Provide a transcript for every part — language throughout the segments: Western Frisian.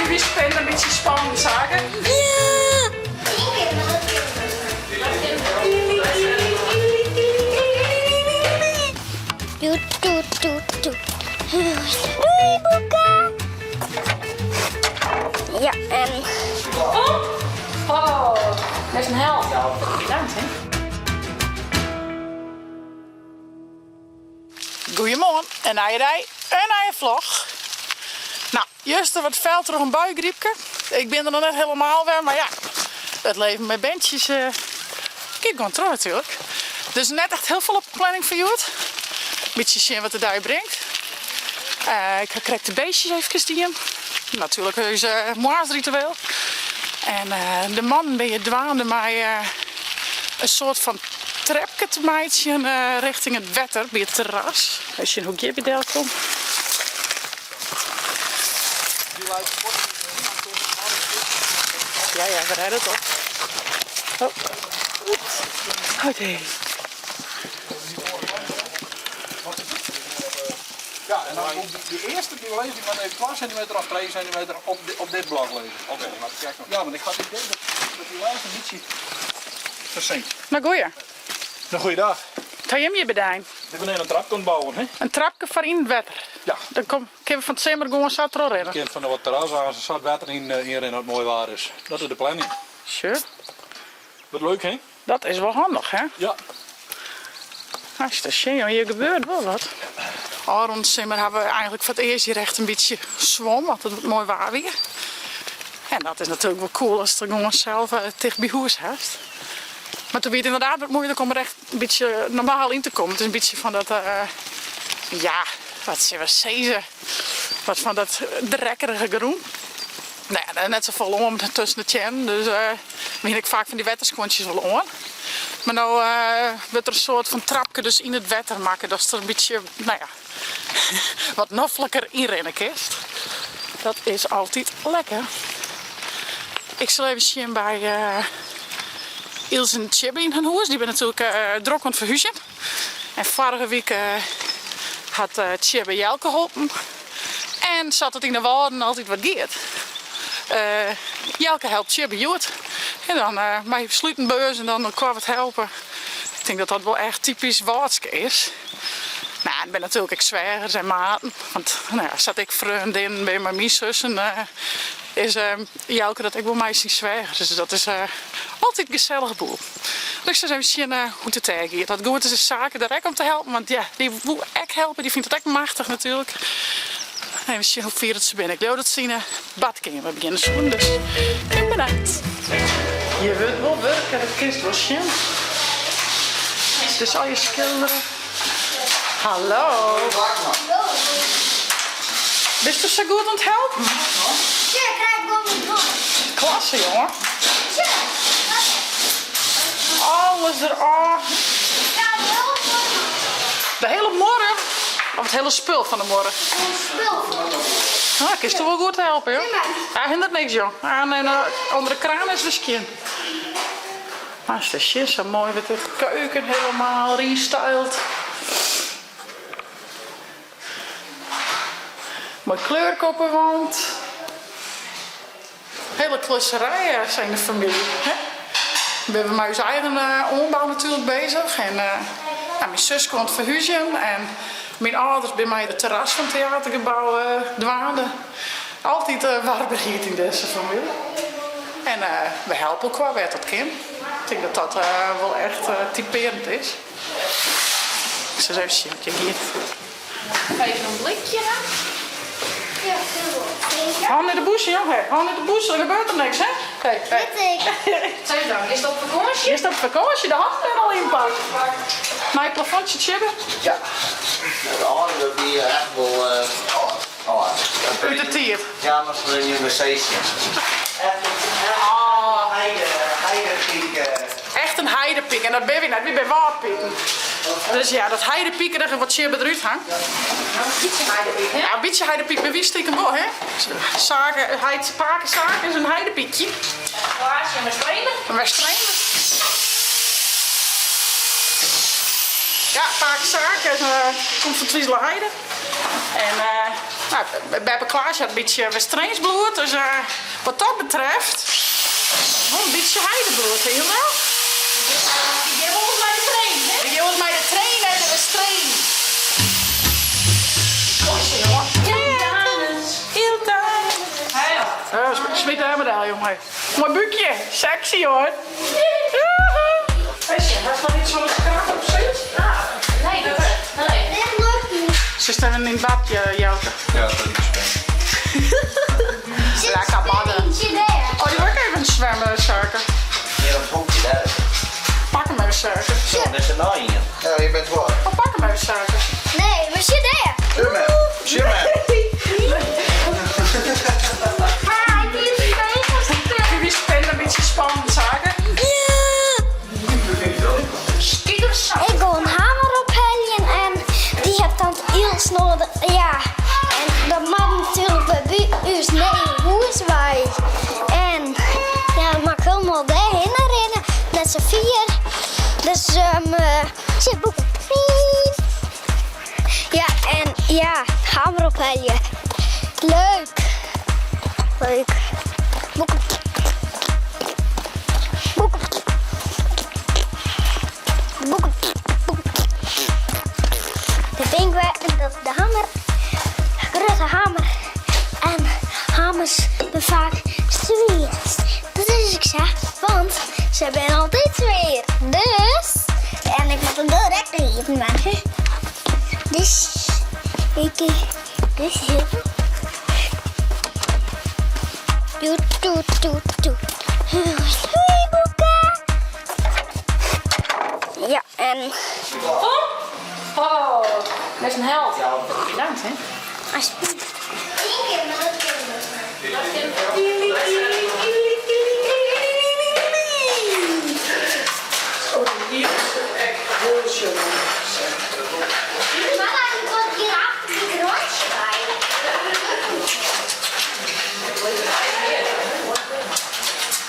Wy spelen in bytsje spannende saken. Doei Boeke! Ja, en... Oh, dat is in held. Bedankt, hè. Goeiemoarn, in nije dei, in nije vlog. Nou, juster wat fel troch in buigrypke. Ik bin der noch net helemaal wer, mar ja, it leven mei berntsjes uh, giet gewoan troch natuerlik. Dus net echt hiel folle op de planning foar hjoed. Bytsje sjen wat de dei bringt. Uh, ik ha krekt de beestjes efkes dien. Natuerlik ús uh, moarnsritueel. En uh, de mannen binne hjir dwaande mei in soart fan trepke te meitsjen richting it wetter by it terras. Even sjen hoe't ik hjir by del kom. Ja, ja, we redden het op. Oh. Oké. Ja, en dan komt de eerste die lezing maar even 2 centimeter of 3 centimeter op, op dit blok lezen. Oké, maar kijk nog. Ja, want ik had het idee dat, dat die laatste een beetje verzinkt. Nou, goeie. Nou, goeiedag. Ha jim hjir bedien? We binne in trapke oan it bouwen, hè? In trapke foar yn it wetter. Ja. Dan kom, kinne we fan it simmer gewoan sa trochrinne. Kin fan de terras ôf sa it wetter yn, ynrinne as it moai waar is. Dat is de planning. Sure. Wat leuk, hè? Dat is wol handich, hè? Ja. Hartstikke sjen, joh. Hjir gebeurt wol wat. Ofrûne simmer ha we eigenlik foar it earst hjir echt in bytsje swom, want it moai waar wie. En dat is natuerlik wol cool ast it gewoan sels ticht by hûs hast. Mar toen wie it ynderdaad wat moeilik om der echt in bytsje normaal yn te kommen. It is in bytsje fan dat, ja, wat sille we sizze, wat fan dat drekkerige grûn. No ja, der net safolle oan tusken de teannen, dus wiene ek faak fan dy wetterskuontsjes wol oan. Mar no wurdt der in soart fan trapke dus yn it wetter makke, datst der in bytsje, no ja, wat nofliker ynrinne kinst. Dat is altyd lekker. Ik sil even sjen by Ilse en Tjibbe yn hun hûs. Dy binne natuerlik drok oan it ferhúzjen. En foarige wike hat Tjibbe Jelke holpen. En sa't it yn de Wâlden altyd wat giet, Jelke helpt Tjibbe hjoed. En dan mei sluten beurs en dan elkoar wat helpe. Ik tink dat dat wol echt typysk Wâldske is. No, en der binne natuerlik ek sweagers en maten. Want no ja, sa't ik freondinnen bin mei myn sussen, is Jelke dat ek wol mei syn sweagers. Dus dat is altyd gesellige boel. Dus ik sil ris even sjen hoe't it dêr giet. As it goed is, is Sake der ek om te helpen, want ja, dy woe ek helpe. Dy fynt it ek machtich natuerlik. Even sjen hoe fier dat se binne. Ik leau dat se yn 'e badkeamer begjinne soenen, dus ik bin benijd. Hjir wurdt wol wurke, dat kinst wol sjen. Dus al je skilderen. Hallo. Bist sa goed oan it helpen? Ja, ik krij it gewoan myn hân. Klasse, jonge. Alles derôf. De hiele muorre? Of it hiele spul fan de muorre? Spul. Ah, kinst wol goed helpe, joh. Hy hinderet niks, joh. En ûnder de kraan is wer skjin. Moatst sjen, sa moai wurdt de keuken helemaal restyled. Moai kleurke op 'e wand. Hiele klusserij sa yn de famylje. Hè? Binne we mei ús eigen oanbou natuerlik bezich. En ja, myn suske oan it ferhúzjen en myn âlders binne mei it terras fan it teatergebou dwaande. Altyd warberheid yn dizze famylje. En we helpe elkoar wêr't dat kin. Ik tink dat dat wol echt typearjend is. Ik sil ris even sjen hoe't it hjir giet. Even in blikje ha. Ja, veel. Hân yn de bûse, jong. Hé, hân yn de bûse, dan gebeurt der niks, hè? Hé, hé. Wit ik. Zeg dan, is dat fakânsje? Is dat fakânsje? De hannen binne al ynpakt. Nij plafondje, Tjibbe? Ja. De âlde dat wie echt wol âld. âld. Út de tiid. Ja, mar se yn de wc sjen. Echt een heidepyk. Echt in heidepyk en dat binne wy net, wy binne Wâldpiken. Dus ja, dat heidepikerige wat Tjibbe derút hangt. Een bytsje heidepyk, hè? Ja, in bytsje heidepyk binne wy stikem wol, hè? Sake, heit, pake Sake is in heidepykje. Klaasje en Westreender. En Westreender. Ja, pake Sake is, komt fan Twizelerheide. En. Nou, beppe Klaasje hat in bytsje Westreensbloed, dus wat dat betreft wol in bytsje heidebloed, hè Hilda? Dy gean wolris mei de trein, hè? Dy gean wolris mei de trein nei de Westreen. Moai sa, jonge. Hilda. Smyt dêr mar del, jonge. Moai búkje, sexy hoor. Hey, hast noch iets fan de skrap op zit? Nee, dat nee. Zit even in het bad, Jouke? Ja, dat is Lekker badden. Oh, die wil ik even zwemmen, suiker. Hier op het hoekje daar. Pak hem even, suiker. Zo, dat is er nou in. Ja, je bent waar. Oh, pak hem even, suiker. Nee, we zitten daar. Jimmy. Jimmy. Maar die is Wie spent een beetje spannend, zaken. Ik wil een hamer opheljen en die heeft dan heel snel. Ja, en dat mag natuurlijk bij ons nee, hoe wij. En ja, dat mag helemaal daarheen rennen, met z'n vier. Dus zit boeken. Ja, en ja, hamer opheljen. Leuk. Leuk. Boeken. Boeken. Boeken. Boeken. De vinkwer en dat is de hamer. Grote hamer. En hamers zijn vaak zwier. Dat is ik zeg, want ze zijn altijd zwier. Dus, en ik moet hem direct even maken. Dus, ik, dus heel veel. Doet, doet, doet, doet. Doei, boeken. Ja, en Oh, dat is een held. Bedankt, hè. alsjeblieft. Eén keer, maar dat kan Oh, hier is het echt heel Mama, ik wil hier achter die rondje bij.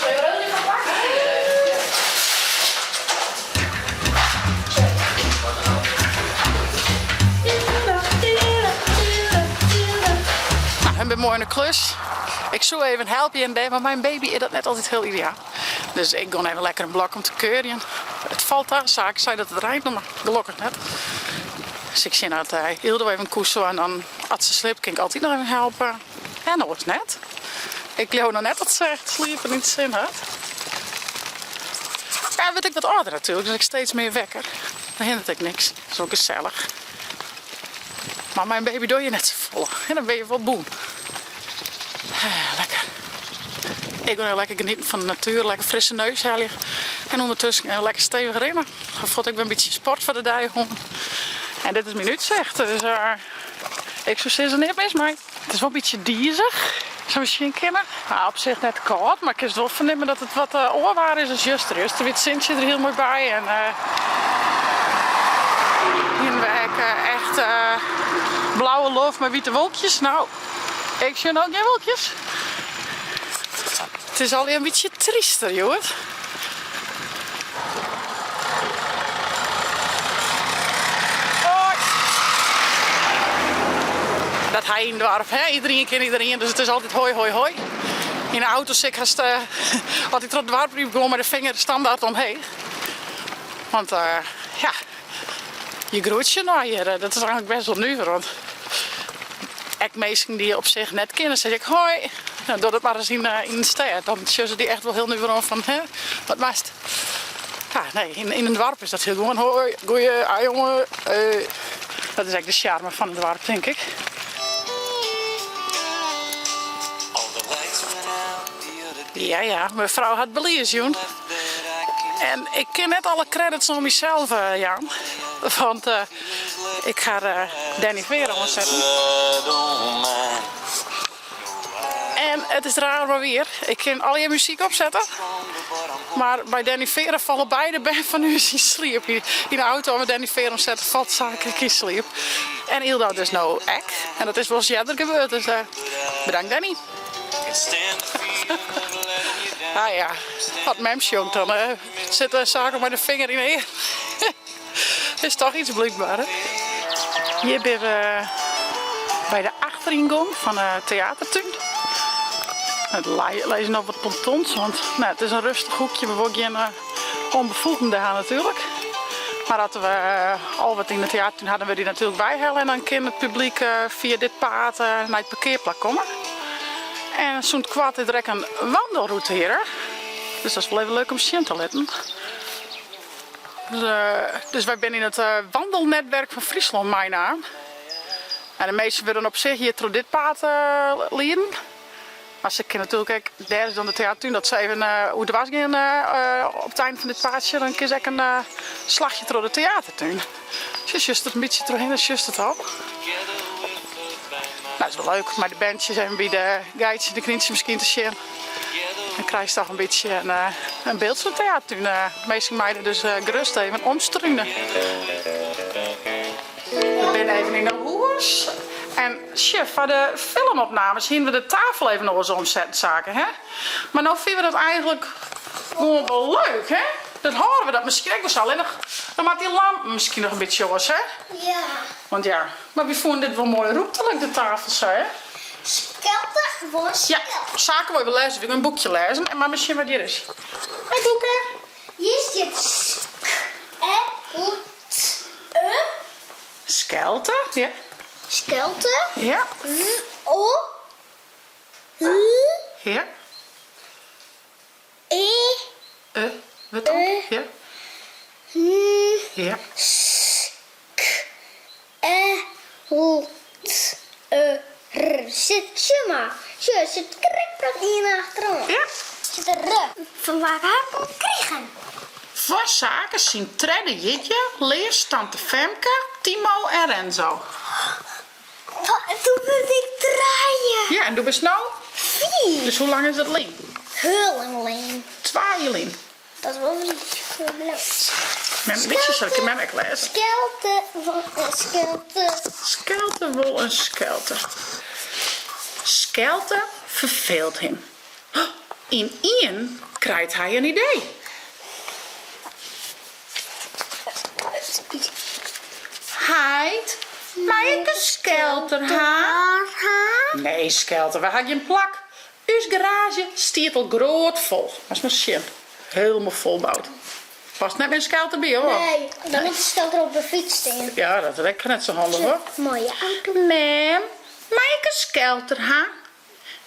Zal je rood even pakken? Nou, ik ben mooi in de klus. Ik zou even helpen en daar, maar mijn baby is dat net altijd heel ideaal. Dus ik ga even lekker een blok om te keuren. Het valt daar, zaak zei dat het rijdt nog, maar gelukkig net. Dus ik zie dat hij heel even koesen en dan als ze slip kan ik altijd nog even helpen. En dat wordt net. Ik geloof nog net dat ze echt sliepen niet zin had. Ja, weet ik wat ouder natuurlijk, dus ik steeds meer wekker. Dan hindert ik niks. Dat is ook gezellig. Maar mijn baby doe je net zo vol. En dan ben je wel boem. Lekker. Ik wil heel lekker genieten van de natuur, lekker frisse neus halen. En ondertussen lekker stevig rennen. Dan vond ik weer een beetje sport voor de dag. En dit is mijn uitzicht. Dus ik zou zeggen, niet mis mij. Het is wel een beetje diezig. Zou misschien kennen. Nou, op zich net koud, maar ik kan het wel vernemen dat het wat oorwaar is als juster. Juster wit Sintje er heel mooi bij. En hier werk echt blauwe lof met witte wolkjes. Nou, ik zie ook geen wolkjes. Het is al een beetje triester, joh. Hoi. Dat hij in het dorp, hè? Iedereen kent iedereen, dus het is altijd hoi, hoi, hoi. In de auto zit ik haast, als ik tot het dorp riep, gewoon met de vinger standaard omheen. Want ja, je groeit je nou hier, dat is eigenlijk best wel nuver, want ik mensen die je op zich net kennen, zeg ik hoi. Nou, doe dat maar eens in de stad, dan zullen ze die echt wel heel nuver om van, hè, wat mast. Ja, nee, in een dorp is dat heel gewoon hoi, goeie, ah, jongen. Dat is eigenlijk de charme van het dorp, denk ik. Ja, ja, mevrouw had belies, joen. En ik ken net alle credits om mezelf, Jan. Want ik ga Danny Vera omzetten. En het is raar maar weer. Ik kan al je muziek opzetten. Maar bij Danny Vera vallen beide band van u in sliep. In de auto met Danny Vera omzetten valt zaken in sliep. En Ilda dus nou ek. En dat is wel eens eerder gebeurd. Dus bedankt Danny. Ah ja, wat mems jongt dan zit de zaken met de vinger in de eer. Is toch iets blijkbaar hè? Hier ben we bij de achteryngong fan de teatertún. Der lizze noch wat pontons, want no, it is in rêstich hoekje. We wolle gjin ûnbefoegden dêr ha natuerlik. Mar as we al wat yn de teatertún ha, dan wurde dy natuerlik weihelle en dan kin it publyk fia dit paad nei it parkearplak komme. En sûnt koart is der ek in wandelrûte hjir. Dus dat is wol even leuk om sjen te litten. Dus wy binne yn it wandelnetwerk fan Fryslân meinaam. En de minsken wurde op sich hjir troch dit paad lieden. Mar se kinne natuerlik ek, dêr is dan de teatertún, dat se even oerdwars gean op it ein fan dit paadsje, dan kinne se ek in slachje troch de teatertún. Sjoch, sjochst der in bytsje trochhinne, sjochst it al. No, is wol leuk, mei de berntsjes even by de geitsjes en de knyntsjes miskien te sjen. Dan krijst toch in bytsje in byld fan de teatertún. Minsken meie der dus gerust even omstrune. We binne even yn de hûs. En sjoch, foar de filmopnames hiene we de tafel even oars omsetten, Sake, hè? Mar no fine we dat eigenlik gewoan wol leuk, hè? Dat hâlde we dat miskien ek wol sa, allinnich dan moat dy lampen miskien noch in bytsje oars, hè? Ja. Want ja, mar wy fûnen dit wol moai rûmtelik, de tafel sa, hè? Skelte wol in Ja, skelte. Sake wol even lêze, wy gean in boekje lêzen en mar ris sjen wat hjir is. Hoi boeke! Hjir stiet sk e l t e. Skelte, ja. Skelte. Ja. W o l. Ja. E. E, wat dan? E. Ja. N. Ja. S k e l t e r. Sit, sjoch mar. Sjoch, sit krekt noch ien achteroan. Ja. Sit der r. Fan wa ha ik him krigen? Foar Sake syn tredde jierdei leafst tante Femke, Timo en Renzo. Doe wurd ik trije. Ja, en doe bist no? Fiif. Dus hoe lang is dat lyn? Hiel lang lyn. Twa jier lyn. Dat is wol in lyts Mem, in bytsje sil ik mem ek lêze. Skelte wol in skelte. Skelte wol in skelte. Skelte ferfeelt him. Ynienen krijt hy in idee. Heit, mei ik in skelter ha? Nee, Skelte, we ha gjin plak. Us garaazje stiet al groat fol. Moatst mar sjen. Hielendal folboud. Past net mear in skelter by, hoor. Nee, dan moat de skelter op de fyts stean. Ja, dat is ek net sa handich, hoor. Moaie auto. Mem, mei ik in skelter ha?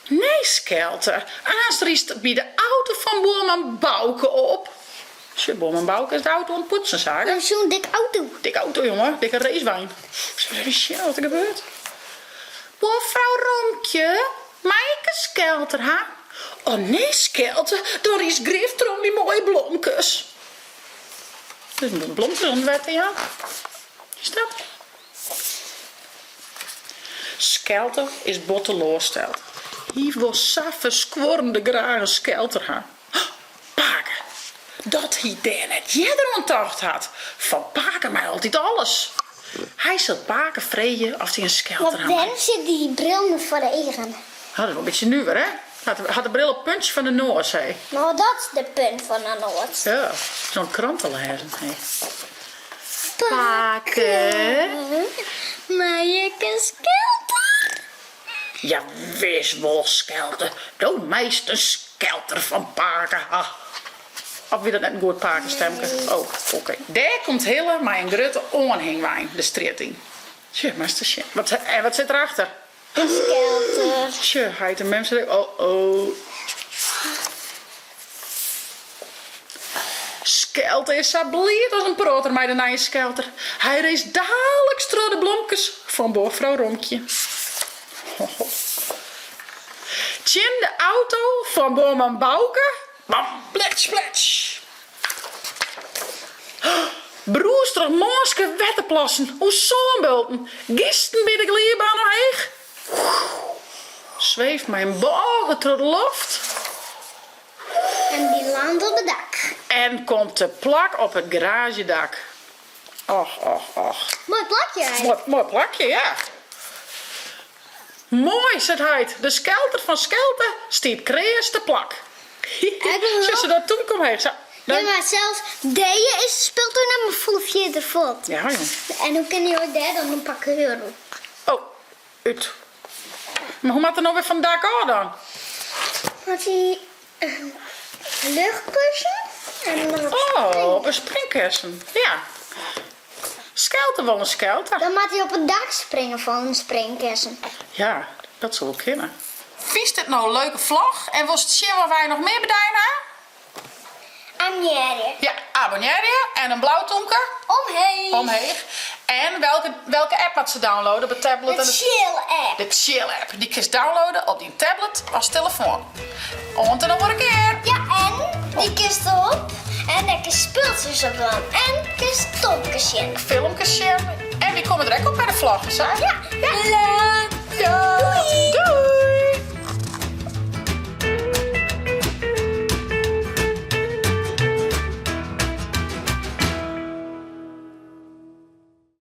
Nee, Skelte, aanst rydst by de auto fan buorman Bouke op. Sjoch, buorman Bouke is de auto oan it poetsen, Sake. Ja, zo'n dik auto. Dikke auto, jonge. Dikke racewein. Zullen we even sjen wat der gebeurt? Buorfrou Romkje, mei ik in skelter ha? Oh nee, Skelte, dan rydst grif troch myn moaie blomkes. Dus blomkes oan it wetter, ja. Is dat? Skelte is bot teloarsteld. Hy wol sa ferskuorrende graach in skelter ha. Pake, dat hy dêr net earder oan tocht hat. Fan pake mei altyd alles. Hy sil pake freegje oft hy in skelter ha mei. Want wêrom sit dy bril no foar de eagen? Dat is wol in bytsje nuver, hè? Hat de bril op puntje fan de noas, hé. No, dat is de punt fan de noas. Ja, zo'n krant te lêzen, hé. Pake. Mei ik in skelter? Ja wis wol, Skelte. Do meist in skelter fan pake ha. Of wie dat net in goed pakestemke? Oh, oké. Dêr komt Hille mei in grutte oanhingwein de strjitte yn. Sjoch, moatst ris sjen. Wat, en wat sit derachter? In skelter. Sjoch, heit en mem sitte. Oh, oh. Skelte is sa bliid as in protter mei de nije skelter. Hy race daliks troch de blomkes fan buorfrou Romkje. Tsjin de auto fan buorman Bouke, bam, plets, plets. Brûst troch mânske wetterplassen, oer sânbulten, gysten by de gliidbaan omheech. Sweeft mei in bôge troch de loft. En dy landt op it dak. En komt te plak op it garaazjedak. Och, och, och. Moai plakje heit. Moai, moai plakje, ja. Moai, seit heit. De skelter fan Skelte stiet kreas te plak. Sjoch se dat túnke omheech sa. Ja, mar sels dêr is de speeltuin net mar folle fierder fuort. Ja, jong. En hoe kinne jo dêr dan in pak euro? Oh, út. Mar hoe moat er no wer fan it dak ôf dan? Moat hy in luchtkussen en dan op Oh, op in springkessen. Ja. Skelte wol in skelte. Dan moat hy op it dak springe fan in springkessen. Ja, dat soe wol kinne. Fynst dit no in leuke vlog en wolst sjen wat wy noch mear bedijd ha? Abonnearje. Ja, abonnearje en in blau tomke. Omheech. Omheech. En welke, welke app moat se downloaden op de tablet? De Chill app. De Chill app. Dy kinst downloaden op dyn tablet as telefoan. Oant de oare kear. Ja, en dy kinst op en dêr kinst spultsjes op dwaan en kinst tomkes sjen. Filmkes sjen. En wy komme der ek op by de vlog, sa? Ja. Ja.